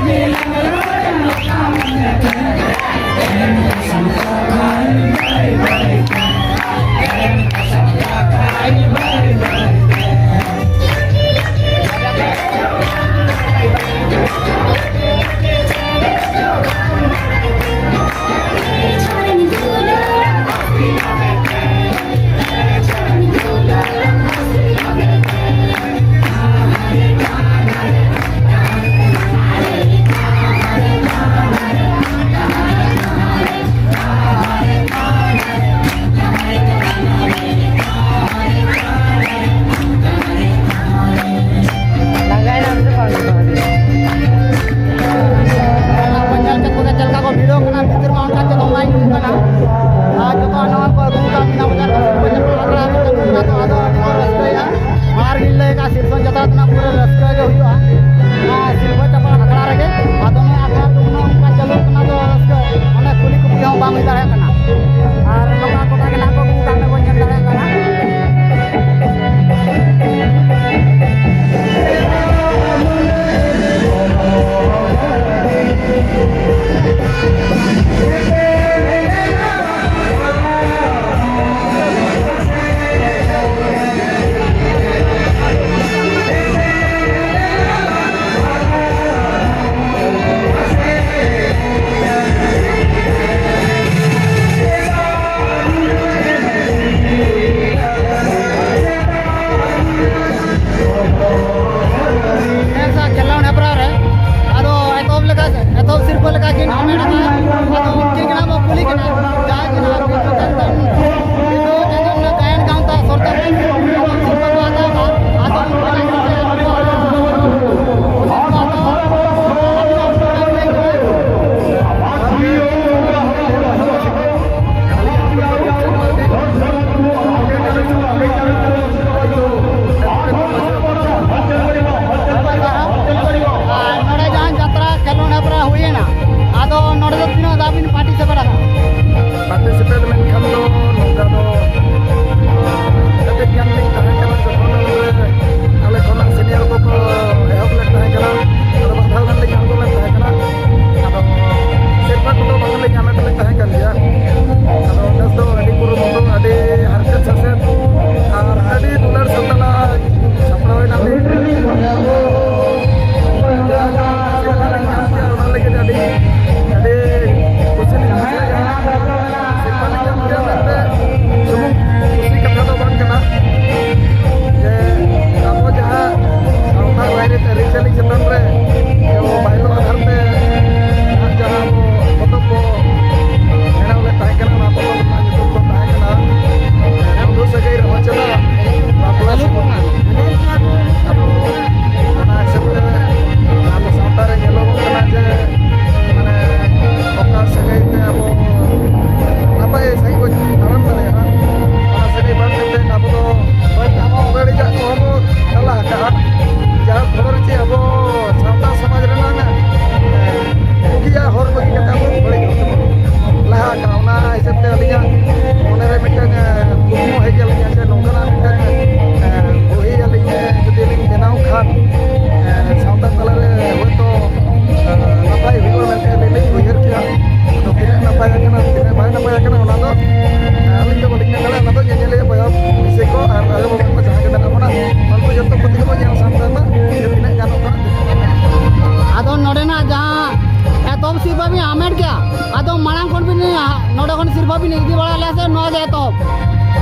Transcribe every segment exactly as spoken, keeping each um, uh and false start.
ᱧᱮᱞ ᱪᱮᱫ ᱠᱚ ᱪᱮᱫ ᱞᱮᱠᱟ ᱠᱚ ᱵᱷᱤᱲᱚᱜ ᱠᱟᱱᱟ, ᱵᱷᱤᱛᱤᱨ ᱢᱟ ᱚᱱᱠᱟ ᱪᱮᱫ ᱦᱚᱸ ᱵᱟᱭ ᱧᱩᱨᱩᱜ ᱠᱟᱱᱟ᱾ ᱟᱨ ᱡᱚᱛᱚ ᱱᱟᱣᱟ ᱠᱚ ᱟᱹᱜᱩ ᱠᱟᱜ ᱢᱮᱱᱟᱜ ᱵᱚᱱᱟ, ᱟᱠᱷᱲᱟ ᱠᱚ ᱪᱟᱹᱞᱩ ᱠᱟᱱᱟ, ᱛᱚ ᱟᱫᱚ ᱟᱹᱰᱤ ᱠᱚ ᱨᱟᱹᱥᱠᱟᱹᱭᱟ᱾ ᱟᱨ ᱤᱧ ᱞᱟᱹᱭ ᱠᱟᱜᱼᱟ, ᱥᱤᱞᱪᱚᱨ ᱡᱟᱛᱨᱟ ᱨᱮᱱᱟᱜ ᱯᱩᱨᱟᱹ ᱨᱟᱹᱥᱠᱟᱹ ᱜᱮ ᱦᱩᱭᱩᱜᱼᱟ᱾ ᱟᱨ ᱥᱤᱞᱵᱟᱹ ᱪᱟᱯᱟᱫ ᱟᱠᱷᱲᱟ ᱨᱮᱜᱮ, ᱟᱫᱚ ᱱᱚᱣᱟ ᱟᱠᱷᱲᱟ ᱨᱮᱫᱚ ᱩᱱᱟᱹᱜ ᱚᱱᱠᱟ ᱪᱟᱹᱞᱩᱜ ᱠᱟᱱᱟ, ᱫᱚ ᱨᱟᱹᱥᱠᱟᱹ, ᱚᱸᱰᱮ ᱠᱩᱞᱤ ᱠᱩᱯᱞᱤ ᱦᱚᱸ ᱵᱟᱝ ᱦᱩᱭ ᱫᱟᱲᱮᱭᱟᱜ ᱠᱟᱱᱟ᱾ ᱟᱨ ᱱᱚᱝᱠᱟ ᱜᱚᱴᱟ ᱜᱮ ᱱᱟᱦᱟᱜ ᱠᱚ ᱟᱹᱜᱩ ᱠᱟᱜ ᱢᱮ, ᱵᱚᱱ ᱧᱮᱞ ᱫᱟᱲᱮᱭᱟᱜ ᱠᱟᱱᱟ᱾ ᱱᱮᱥᱟᱜ ᱠᱷᱮᱞᱳᱰ ᱦᱮᱯᱨᱟᱣ ᱨᱮ ᱟᱫᱚ ᱮᱛᱚᱦᱚᱵ ᱞᱮᱠᱟ, ᱮᱛᱚᱦᱚᱵ ᱥᱤᱨᱯᱟᱹ ᱞᱮᱠᱟ ᱜᱮ ᱱᱟᱦᱟᱜ ᱢᱮᱱᱟᱜᱼᱟ᱾ ᱟᱫᱚ ᱩᱱᱠᱤᱱ ᱜᱮ ᱱᱟᱦᱟᱜ ᱵᱚ ᱠᱩᱞᱤ ᱠᱤᱱᱟ, ᱡᱟᱦᱟᱸᱭ ᱜᱮ ᱱᱟᱦᱟᱜ ᱵᱤᱫᱩ ᱪᱟᱸᱫᱟᱱ, ᱵᱤᱫᱩ ᱪᱟᱸᱫᱟᱱ ᱜᱟᱭᱟᱱ ᱜᱟᱶᱛᱟ ᱥᱚᱨᱠᱟᱨ ᱥᱤᱨᱯᱟᱹ ᱠᱚ ᱦᱟᱛᱟᱣ ᱠᱟᱜᱼᱟ᱾ ᱟᱫᱚ ᱩᱱᱠᱩ ᱞᱟᱹᱜᱤᱫ ᱛᱮ ᱟᱵᱚ ᱥᱤᱨᱯᱟᱹ ᱠᱚ ᱦᱟᱛᱟᱣ ᱠᱟᱜᱼᱟ᱾ ᱟᱨ ᱱᱚᱰᱮ ᱡᱟᱦᱟᱸ ᱡᱟᱛᱨᱟ ᱠᱷᱮᱞᱳᱰ ᱦᱮᱯᱨᱟᱣ ᱦᱩᱭᱮᱱᱟ, ᱟᱫᱚ ᱱᱚᱰᱮ ᱫᱚ ᱛᱤᱱᱟᱹᱜ ᱫᱷᱟᱣ ᱵᱤᱱ ᱯᱟᱨᱴᱤᱥᱤᱯᱮᱴ ᱟᱠᱟᱱᱟ? ᱯᱟᱨᱴᱤᱥᱤᱯᱮᱴ ᱢᱮᱱᱠᱷᱟᱱ ᱫᱚ ᱱᱚᱝᱠᱟ ᱫᱚ ᱠᱟᱹᱴᱤᱡ ᱜᱟᱱ ᱞᱤᱧ ᱛᱟᱦᱮᱸ ᱠᱟᱱᱟ, ᱡᱚᱠᱷᱚᱱ ᱟᱞᱮ ᱠᱷᱚᱱᱟᱜ ᱥᱤᱱᱤᱭᱟᱨ ᱠᱚᱠᱚ ᱮᱦᱚᱵ ᱞᱮᱫ ᱛᱟᱦᱮᱸ ᱠᱟᱱᱟ, ᱟᱫᱚ ᱵᱟᱨ ᱫᱷᱟᱣ ᱜᱟᱱ ᱞᱤᱧ ᱟᱬᱜᱚ ᱞᱮᱱ ᱛᱟᱦᱮᱸ᱾ ᱵᱤᱱ ᱤᱫᱤ ᱵᱟᱲᱟ ᱞᱮᱫᱟ ᱥᱮ ᱱᱚᱣᱟ ᱜᱮ ᱮᱛᱚᱦᱚᱵ?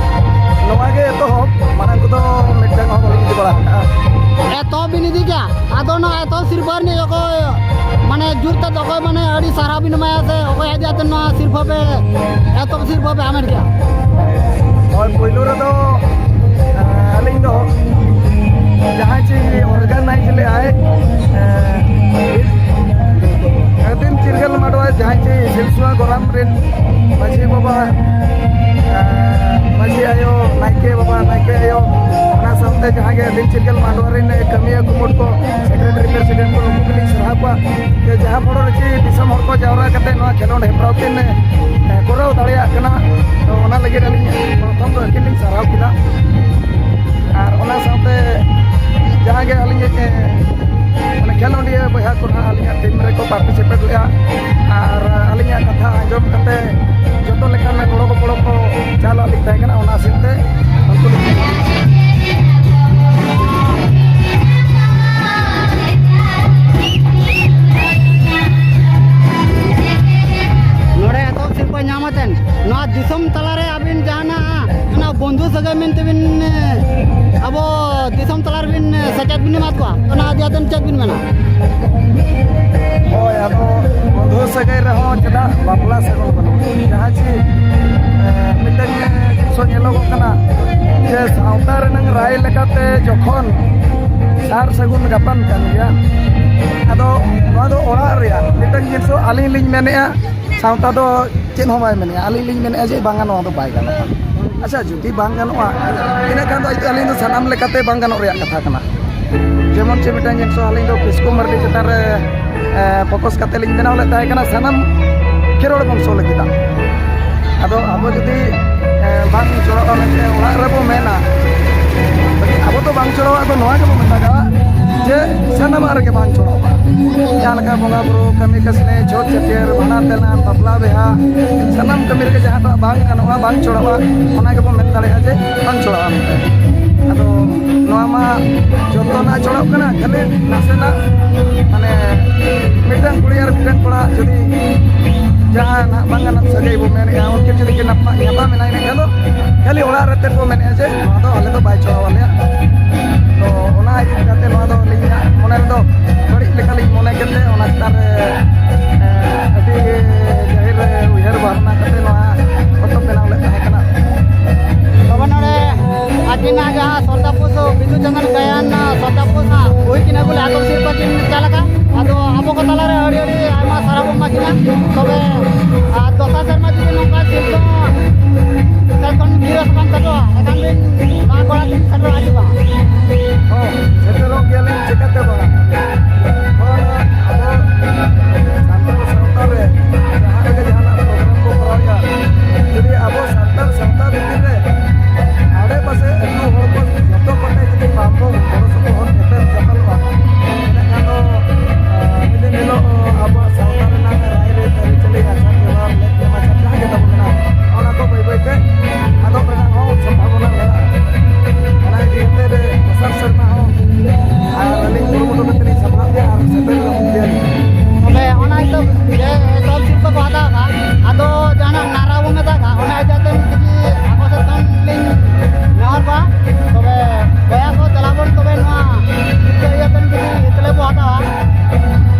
ᱱᱚᱣᱟ ᱜᱮ ᱮᱛᱚᱦᱚᱵ᱾ ᱢᱟᱲᱟᱝ ᱠᱚᱫᱚ ᱢᱤᱫᱴᱟᱝ ᱦᱚᱸ ᱵᱟᱹᱞᱤᱧ ᱤᱫᱤ ᱵᱟᱲᱟ ᱟᱠᱟᱫᱼᱟ᱾ ᱮᱛᱚᱦᱚᱵ ᱵᱤᱱ ᱤᱫᱤ ᱠᱮᱭᱟ᱾ ᱟᱫᱚ ᱱᱚᱣᱟ ᱮᱛᱚᱦᱚᱵ ᱥᱤᱨᱯᱟᱹ ᱨᱤᱱᱤᱡ ᱚᱠᱚᱭ ᱢᱟᱱᱮ ᱡᱩᱨ ᱛᱮ ᱚᱠᱚᱭ ᱢᱟᱱᱮ ᱟᱹᱰᱤ ᱥᱟᱨᱦᱟᱣ ᱵᱤᱱ ᱮᱢᱟᱭᱟ ᱥᱮ ᱚᱠᱚᱭ ᱤᱫᱤ ᱟᱛᱮ ᱱᱚᱣᱟ ᱥᱤᱨᱯᱟᱹ ᱯᱮ ᱮᱛᱚᱦᱚᱵ ᱥᱤᱨᱯᱟᱹ ᱯᱮ ᱦᱟᱢᱮᱴ ᱠᱮᱭᱟ? ᱦᱳᱭ, ᱯᱳᱭᱞᱳ ᱨᱮᱫᱚ ᱮᱸ, ᱟᱹᱞᱤᱧ ᱫᱚ ᱡᱟᱦᱟᱸᱭ ᱪᱮ ᱚᱨᱜᱟᱱᱟᱭᱤᱡᱽ ᱞᱮᱫᱼᱟᱭ ᱮᱸ, ᱟᱹᱫᱤᱢ ᱪᱤᱨᱜᱟᱹᱞ ᱢᱟᱰᱣᱟ, ᱡᱟᱦᱟᱸᱭ ᱪᱮ ᱥᱤᱞᱥᱩᱣᱟ ᱜᱚᱨᱟᱢ ᱨᱮᱱ ᱢᱟᱹᱡᱷᱤ ᱵᱟᱵᱟ, ᱮᱸ, ᱢᱟᱹᱡᱷᱤ ᱟᱭᱳ, ᱱᱟᱭᱠᱮ ᱵᱟᱵᱟ, ᱱᱟᱭᱠᱮ ᱟᱭᱳ, ᱚᱱᱟ ᱥᱟᱶᱛᱮ ᱡᱟᱦᱟᱸ ᱜᱮ ᱟᱹᱫᱤᱢ ᱪᱤᱨᱜᱟᱹᱞ ᱢᱟᱰᱣᱟ ᱨᱮᱱ ᱠᱟᱹᱢᱤᱭᱟᱹ ᱠᱩᱢᱩᱴ ᱠᱚ, ᱥᱮᱠᱨᱮᱴᱟᱨᱤ ᱯᱨᱮᱥᱤᱰᱮᱱᱴ ᱠᱚ, ᱱᱩᱠᱩ ᱜᱮᱞᱤᱧ ᱥᱟᱨᱦᱟᱣ ᱠᱚᱣᱟ᱾ ᱡᱮ ᱡᱟᱦᱟᱸ ᱯᱚᱨᱮ ᱨᱮ ᱪᱮ ᱫᱤᱥᱚᱢ ᱦᱚᱲ ᱠᱚ ᱡᱟᱣᱨᱟ ᱠᱟᱛᱮ ᱱᱚᱣᱟ ᱠᱷᱮᱞᱳᱰ ᱦᱮᱯᱨᱟᱣ ᱠᱤᱱ, ᱮ, ᱠᱚᱨᱟᱣ ᱫᱟᱲᱮᱭᱟᱜ ᱠᱟᱱᱟ᱾ ᱛᱚ ᱚᱱᱟ ᱞᱟᱹᱜᱤᱫ ᱟᱹᱞᱤᱧ ᱯᱨᱚᱛᱷᱚᱢ ᱫᱚ ᱟᱹᱠᱤᱱ ᱞᱤᱧ ᱥᱟᱨᱦᱟᱣ ᱠᱤᱱᱟ᱾ ᱟᱨ ᱚᱱᱟ ᱥᱟᱶᱛᱮ ᱡᱟᱦᱟᱸ ᱜᱮ ᱟᱹᱞᱤᱧ, ᱮ, ᱢᱟᱱᱮ ᱠᱷᱮᱞᱳᱰᱤᱭᱟᱹ ᱵᱚᱭᱦᱟ ᱠᱚ ᱱᱟᱦᱟᱜ ᱟᱹᱞᱤᱧᱟᱜ ᱴᱤᱢ ᱨᱮᱠᱚ ᱯᱟᱨᱴᱤᱥᱤᱯᱮᱴ ᱞᱮᱜᱼᱟ᱾ ᱟᱨ ᱟᱹᱞᱤᱧᱟᱜ ᱠᱟᱛᱷᱟ ᱟᱸᱡᱚᱢ ᱠᱟᱛᱮ ᱡᱚᱛᱚ ᱞᱮᱠᱟᱱ ᱜᱚᱲᱚ ᱜᱚᱯᱚᱲᱚ ᱠᱚ ᱪᱟᱞᱟᱜ ᱞᱤᱧ ᱛᱟᱦᱮᱸ ᱠᱟᱱᱟ᱾ ᱚᱱᱟ ᱦᱤᱥᱟᱹᱵ ᱛᱮ ᱩᱱᱠᱩ ᱞᱤᱧ ᱱᱚᱰᱮ ᱮᱛᱚᱦᱚᱵ ᱥᱤᱨᱯᱟᱹ ᱧᱟᱢ ᱟᱛᱮᱱ ᱱᱚᱣᱟ ᱫᱤᱥᱚᱢ ᱛᱟᱞᱟᱨᱮ ᱟᱹᱵᱤᱱ ᱡᱟᱦᱟᱱᱟᱜ ᱚᱱᱟ ᱵᱚᱱᱫᱷᱩ ᱥᱟᱹᱜᱟᱹᱭ ᱢᱮᱱᱛᱮ ᱵᱤᱱ, ᱮ, ᱟᱵᱚ ᱫᱤᱥᱚᱢ ᱛᱟᱞᱟ ᱨᱮᱵᱤᱱ, ᱮ, ᱥᱮᱪᱮᱫ ᱵᱤᱱ ᱮᱢᱟᱫ ᱠᱚᱣᱟ, ᱚᱱᱟ ᱤᱫᱤ ᱟᱛᱮᱱ ᱪᱮᱫ ᱵᱤᱱ ᱢᱮᱱᱟ? ᱦᱳᱭ, ᱟᱫᱚ ᱵᱚᱱᱫᱷᱩ ᱥᱟᱹᱜᱟᱹᱭ ᱨᱮᱦᱚᱸ ᱪᱮᱫᱟᱜ ᱵᱟᱯᱞᱟ ᱥᱟᱹᱜᱩᱱ ᱵᱟᱹᱱᱩᱜᱼᱟ? ᱡᱟᱦᱟᱸ ᱪᱮ, ᱮ, ᱢᱤᱫᱴᱟᱝ ᱡᱤᱱᱤᱥ ᱧᱮᱞᱚᱜᱚᱜ ᱠᱟᱱᱟ ᱡᱮ ᱥᱟᱶᱛᱟ ᱨᱮᱱᱟᱝ ᱨᱟᱭ ᱞᱮᱠᱟᱛᱮ ᱡᱚᱠᱷᱚᱱ ᱥᱟᱨ ᱥᱟᱹᱜᱩᱱ ᱜᱟᱯᱟᱱ ᱠᱟᱱ ᱜᱮᱭᱟ, ᱟᱫᱚ ᱱᱚᱣᱟ ᱫᱚ ᱚᱲᱟᱜ ᱨᱮᱭᱟᱜ ᱢᱤᱫᱴᱟᱝ ᱡᱤᱱᱤᱥ ᱫᱚ ᱟᱹᱞᱤᱧ ᱞᱤᱧ ᱢᱮᱱᱮᱫᱼᱟ, ᱥᱟᱶᱛᱟ ᱫᱚ ᱪᱮᱫ ᱦᱚᱸ ᱵᱟᱭ ᱢᱮᱱᱮᱫᱼᱟ᱾ ᱟᱹᱞᱤᱧ ᱞᱤᱧ ᱢᱮᱱᱮᱫᱼᱟ ᱡᱮ ᱵᱟᱝᱟ, ᱱᱚᱣᱟ ᱫᱚ ᱵᱟᱭ ᱜᱟᱱᱚᱜᱼᱟ᱾ ᱟᱪᱪᱷᱟ, ᱡᱩᱫᱤ ᱵᱟᱝ ᱜᱟᱱᱚᱜᱼᱟ, ᱤᱱᱟᱹ ᱠᱷᱟᱱ ᱫᱚ ᱟᱹᱞᱤᱧ ᱫᱚ ᱥᱟᱱᱟᱢ ᱞᱮᱠᱟᱛᱮ ᱵᱟᱝ ᱜᱟᱱᱚᱜ ᱨᱮᱭᱟᱜ ᱠᱟᱛᱷᱟ ᱠᱟᱱᱟ᱾ ᱡᱮᱢᱚᱱ ᱪᱮ ᱢᱤᱫᱴᱟᱝ ᱡᱤᱱᱤᱥ ᱟᱹᱞᱤᱧ ᱫᱚ ᱠᱤᱥᱠᱩ ᱢᱟᱨᱰᱤ ᱪᱮᱛᱟᱱ ᱨᱮ, ᱮ, ᱯᱷᱳᱠᱟᱥ ᱠᱟᱛᱮ ᱞᱤᱧ ᱵᱮᱱᱟᱣ ᱞᱮᱫ ᱛᱟᱦᱮᱸ ᱠᱟᱱᱟ ᱥᱟᱱᱟᱢ ᱠᱷᱮᱨᱣᱟᱲ ᱵᱚᱝᱥᱚ ᱞᱟᱹᱜᱤᱫ᱾ ᱟᱫᱚ ᱟᱵᱚ ᱡᱩᱫᱤ, ᱮ, ᱵᱟᱝ ᱪᱚᱲᱟᱜᱼᱟ ᱢᱮᱱᱛᱮ ᱚᱲᱟᱜ ᱨᱮᱵᱚ ᱢᱮᱱᱟ, ᱟᱵᱚ ᱫᱚ ᱵᱟᱝ ᱪᱚᱲᱟᱣᱟᱜ ᱫᱚ ᱱᱚᱣᱟ ᱜᱮᱵᱚ ᱢᱮᱛᱟᱜᱼᱟ ᱡᱮ ᱥᱟᱱᱟᱢᱟᱜ ᱨᱮᱜᱮ ᱵᱟᱝ ᱪᱚᱲᱟᱣᱟ᱾ ᱡᱟᱦᱟᱸ ᱞᱮᱠᱟ ᱵᱚᱸᱜᱟ ᱵᱩᱨᱩ, ᱠᱟᱹᱢᱤ ᱠᱟᱹᱥᱱᱤ, ᱪᱷᱩᱛ ᱪᱷᱟᱹᱴᱭᱟᱹᱨ, ᱵᱷᱟᱸᱰᱟᱱ ᱛᱮᱞᱟᱱ, ᱵᱟᱯᱞᱟ ᱵᱤᱦᱟ, ᱥᱟᱱᱟᱢ ᱠᱟᱹᱢᱤ ᱨᱮᱜᱮ ᱡᱟᱦᱟᱸᱴᱟᱜ ᱵᱟᱝ ᱜᱟᱱᱚᱜᱼᱟ, ᱵᱟᱝ ᱪᱚᱲᱟᱣᱟ, ᱚᱱᱟ ᱜᱮᱵᱚ ᱢᱮᱱ ᱫᱟᱲᱮᱭᱟᱜᱼᱟ ᱡᱮ ᱵᱟᱝ ᱪᱚᱲᱟᱣᱟ ᱢᱮᱱᱛᱮ᱾ ᱟᱫᱚ ᱱᱚᱣᱟ ᱢᱟ ᱡᱚᱛᱚᱱᱟᱜ ᱪᱚᱲᱟᱣ ᱠᱟᱱᱟ, ᱠᱷᱟᱹᱞᱤ ᱱᱟᱥᱮᱱᱟᱜ ᱢᱟᱱᱮ ᱢᱤᱫᱴᱟᱝ ᱠᱩᱲᱤ ᱟᱨ ᱢᱤᱫᱴᱟᱝ ᱠᱚᱲᱟ ᱡᱩᱫᱤ ᱡᱟᱦᱟᱸ ᱱᱟᱜ ᱵᱟᱝ ᱜᱟᱱᱚᱜ ᱥᱟᱹᱜᱟᱹᱭ ᱵᱚ ᱢᱮᱱᱮᱫᱼᱟ, ᱩᱱᱠᱤᱱ ᱡᱩᱫᱤ ᱱᱟᱯᱟᱭ ᱧᱟᱯᱟᱢ ᱮᱱᱟ, ᱤᱱᱟᱹ ᱠᱷᱟᱱ ᱫᱚ ᱠᱷᱟᱹᱞᱤ ᱚᱲᱟᱜ ᱨᱮ ᱛᱮᱫ ᱠᱚ ᱢᱮᱱᱮᱫᱼᱟ ᱡᱮ ᱱᱚᱣᱟ ᱫᱚ ᱟᱞᱮ ᱫᱚ ᱵᱟᱭ ᱪᱷᱚᱲᱟᱣ ᱟᱞᱮᱭᱟ᱾ ᱛᱚ ᱚᱱᱟ ᱤᱫᱤ ᱠᱟᱛᱮ ᱱᱚᱣᱟ ᱫᱚ ᱟᱹᱞᱤᱧᱟᱜ ᱢᱚᱱᱮ ᱨᱮᱫᱚ ᱵᱟᱹᱲᱤᱡ ᱞᱮᱠᱟᱞᱤᱧ ᱢᱚᱱᱮ ᱠᱮᱫ ᱛᱮ ᱚᱱᱟ ᱪᱮᱛᱟᱱ ᱨᱮ, ᱮ, ᱟᱹᱰᱤ ᱜᱟᱹᱦᱤᱨ ᱨᱮ ᱩᱭᱦᱟᱹᱨ ᱵᱷᱟᱵᱽᱱᱟ ᱠᱟᱛᱮ ᱱᱚᱣᱟ ᱯᱚᱛᱚᱵ ᱵᱮᱱᱟᱣ ᱞᱮᱫ ᱛᱟᱦᱮᱸ ᱠᱟᱱᱟ᱾ ᱛᱚᱵᱮ ᱱᱚᱰᱮ ᱟᱹᱠᱤᱱᱟᱜ ᱡᱟᱦᱟᱸ ᱥᱚᱨᱫᱟᱯᱩᱥ ᱵᱤᱫᱩ ᱪᱟᱸᱫᱟᱱ ᱜᱟᱭᱟᱱ ᱥᱚᱨᱫᱟᱯᱩᱥ ᱟᱜ ᱵᱳᱭ ᱠᱤᱱ ᱟᱹᱜᱩ ᱞᱮᱫᱼᱟ, ᱟᱫᱚ ᱥᱤᱨᱯᱟᱹ ᱠᱤᱱ ᱪᱟᱞ ᱟᱠᱟᱫ᱾ ᱟᱫᱚ ᱟᱵᱚ ᱠᱚ ᱛᱟᱞᱟᱨᱮ ᱟᱹᱰᱤ ᱟᱹᱰᱤ ᱟᱭᱢᱟ ᱥᱟᱨᱦᱟᱣ ᱵᱚᱱ ᱮᱢᱟ ᱠᱤᱱᱟ᱾ ᱛᱚᱵᱮ, ᱟᱨ ᱫᱚᱥᱟᱨ ᱥᱮᱨᱢᱟ ᱡᱩᱫᱤ ᱱᱚᱝᱠᱟ ᱥᱤᱨᱯᱟᱹ ᱥᱮᱫ ᱠᱷᱚᱱ ᱜᱤᱨᱟᱹ ᱥᱟᱠᱟᱢ ᱥᱮᱴᱮᱨᱚᱜᱼᱟ, ᱮᱱᱠᱷᱟᱱ ᱵᱤᱱ ᱱᱚᱣᱟ ᱜᱚᱲᱟ ᱛᱮᱵᱤᱱ ᱥᱮᱴᱮᱨᱚᱜᱼᱟ ᱪᱮ ᱵᱟᱝ? ᱦᱚᱸ, ᱥᱮᱴᱮᱨᱚᱜ ᱜᱮᱭᱟᱞᱤᱧ, ᱪᱤᱠᱟᱹᱛᱮ ᱵᱟᱝ? ᱱᱚᱣᱟ ᱟᱵᱚ ᱥᱟᱱᱛᱟᱲ ᱥᱟᱶᱛᱟ ᱨᱮ ᱡᱟᱦᱟᱸ ᱨᱮᱜᱮ ᱡᱟᱦᱟᱱᱟᱜ ᱯᱨᱳᱜᱨᱟᱢ ᱠᱚ ᱠᱚᱨᱟᱣᱮᱫᱼᱟ, ᱡᱩᱫᱤ ᱟᱵᱚ ᱥᱟᱱᱛᱟᱲ ᱥᱟᱶᱛᱟ ᱵᱷᱤᱛᱤᱨ ᱨᱮ ᱟᱲᱮᱯᱟᱥᱮ ᱟᱹᱛᱩ ᱦᱚᱲ ᱠᱚ ᱡᱚᱛᱚ ᱠᱚᱛᱮ ᱡᱩᱫᱤ ᱵᱟᱝ ᱵᱚ ᱜᱚᱲᱚ ᱥᱚᱯᱚᱦᱚᱫ ᱮᱯᱮᱢ ᱪᱟᱯᱟᱞᱚᱜᱼᱟ, ᱤᱱᱟᱹ ᱠᱷᱟᱱ ᱫᱚ, ᱟᱸ, ᱢᱤᱫ ᱫᱤᱱ ᱦᱤᱞᱳᱜ ᱟᱵᱚᱣᱟᱜ ᱥᱟᱶᱛᱟ ᱨᱮᱱᱟᱜ ᱨᱟᱭᱨᱤᱛ, ᱟᱹᱨᱤᱪᱟᱹᱞᱤ, ᱟᱪᱟᱨ ᱵᱮᱣᱦᱟᱨ, ᱞᱮᱠ ᱱᱮᱢᱟᱪᱟᱨ ᱡᱟᱦᱟᱸ ᱜᱮ ᱛᱟᱵᱚ ᱢᱮᱱᱟᱜᱼᱟ, ᱚᱱᱟ ᱠᱚ ᱵᱟᱹᱭ ᱵᱟᱹᱭ ᱛᱮ ᱟᱫᱚᱜ ᱨᱮᱱᱟᱜ ᱦᱚᱸ ᱥᱚᱢᱵᱷᱟᱵᱚᱱᱟ ᱢᱮᱱᱟᱜᱼᱟ᱾ ᱚᱱᱟ ᱤᱫᱤ ᱠᱟᱛᱮ ᱫᱚᱥᱟᱨ ᱥᱮᱨᱢᱟ ᱦᱚᱸ ᱟᱨ ᱟᱹᱞᱤᱧ ᱠᱩᱨᱩᱢᱩᱴᱩ ᱠᱟᱛᱮ ᱞᱤᱧ ᱥᱟᱯᱲᱟᱜ ᱜᱮᱭᱟ ᱟᱨ ᱥᱮᱴᱮᱨ ᱞᱮᱱ ᱜᱮᱭᱟᱞᱤᱧ᱾ ᱛᱚᱵᱮ ᱚᱱᱟ ᱦᱤᱥᱟᱹᱵ ᱡᱮ ᱮᱛᱚᱦᱚᱵ ᱥᱤᱨᱯᱟᱹ ᱠᱚ ᱦᱟᱛᱟᱣ ᱠᱟᱜᱼᱟ, ᱟᱫᱚ ᱡᱟᱦᱟᱱᱟᱜ ᱱᱟᱨᱟ ᱵᱚᱱ ᱢᱮᱛᱟᱜ ᱠᱟᱜᱼᱟ, ᱚᱱᱟ ᱤᱫᱤ ᱠᱟᱛᱮ ᱠᱤᱪᱷᱩ ᱟᱠᱚ ᱥᱮᱫ ᱠᱷᱚᱱ ᱞᱤᱧ ᱱᱮᱦᱚᱨ ᱠᱚᱣᱟ᱾ ᱛᱚᱵᱮ ᱵᱚᱭᱦᱟ ᱠᱚ, ᱫᱮᱞᱟ ᱵᱚᱱ ᱛᱚᱵᱮ ᱱᱚᱣᱟ ᱥᱤᱨᱯᱟᱹ ᱤᱭᱟᱹ ᱠᱟᱛᱮ ᱠᱤᱪᱷᱩ ᱮᱛᱞᱮ ᱵᱚ ᱦᱟᱛᱟᱣᱟ᱾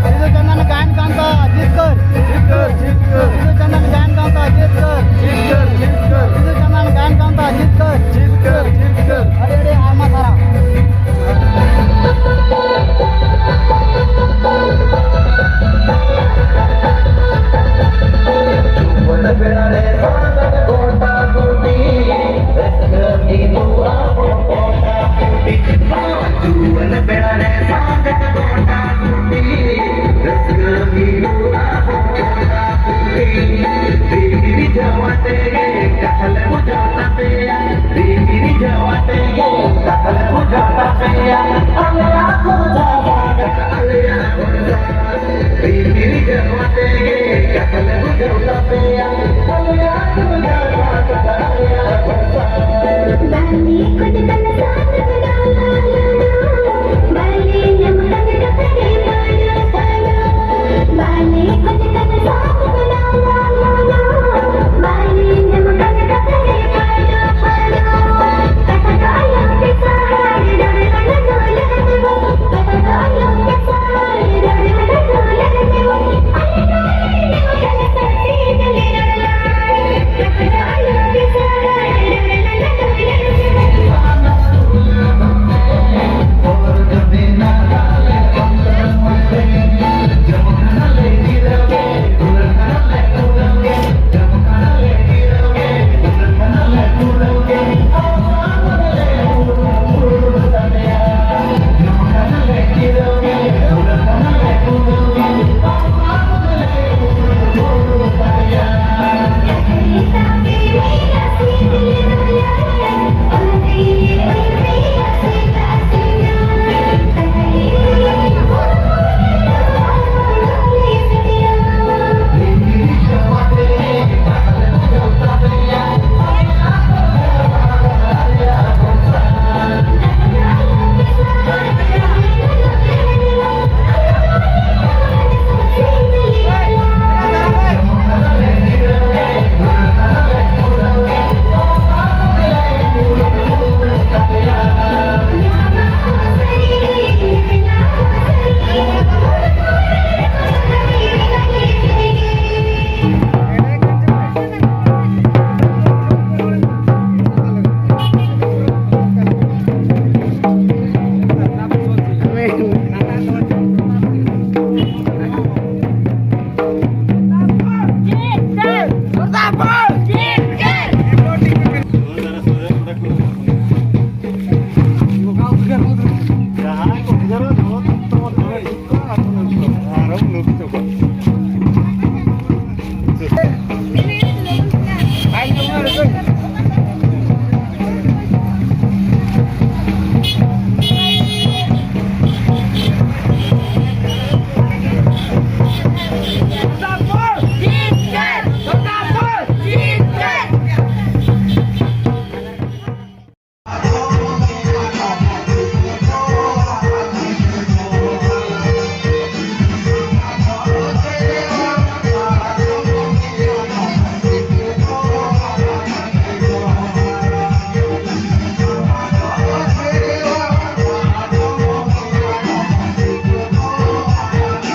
ᱥᱤᱫᱩ ᱪᱟᱸᱫᱟᱱ ᱜᱟᱭᱟᱱ ᱜᱟᱶᱛᱟ ᱡᱤᱛᱠᱟᱹᱨ᱾ ᱡᱤᱛᱠᱟᱹᱨ, ᱡᱤᱛᱠᱟᱹᱨ᱾ ᱥᱤᱫᱩ ᱪᱟᱸᱫᱟᱱ ᱜᱟᱭᱟᱱ ᱜᱟᱶᱛᱟ ᱡᱤᱛᱠᱟᱹᱨ᱾ ᱡᱤᱛᱠᱟᱹᱨ, ᱡᱤᱛᱠᱟᱹᱨ᱾ ᱥᱤᱫᱩ ᱪᱟᱸᱫᱟᱱ ᱜᱟᱭᱟᱱ ᱜᱟᱶᱛᱟ ᱡᱤᱛᱠᱟᱹᱨ᱾ ᱡᱤᱛᱠᱟᱹᱨ, ᱡᱤᱛᱠᱟᱹᱨ᱾ ᱟᱹᱰᱤ ᱟᱹᱰᱤ ᱟᱭᱢᱟ ᱥᱟᱨᱦᱟᱣ᱾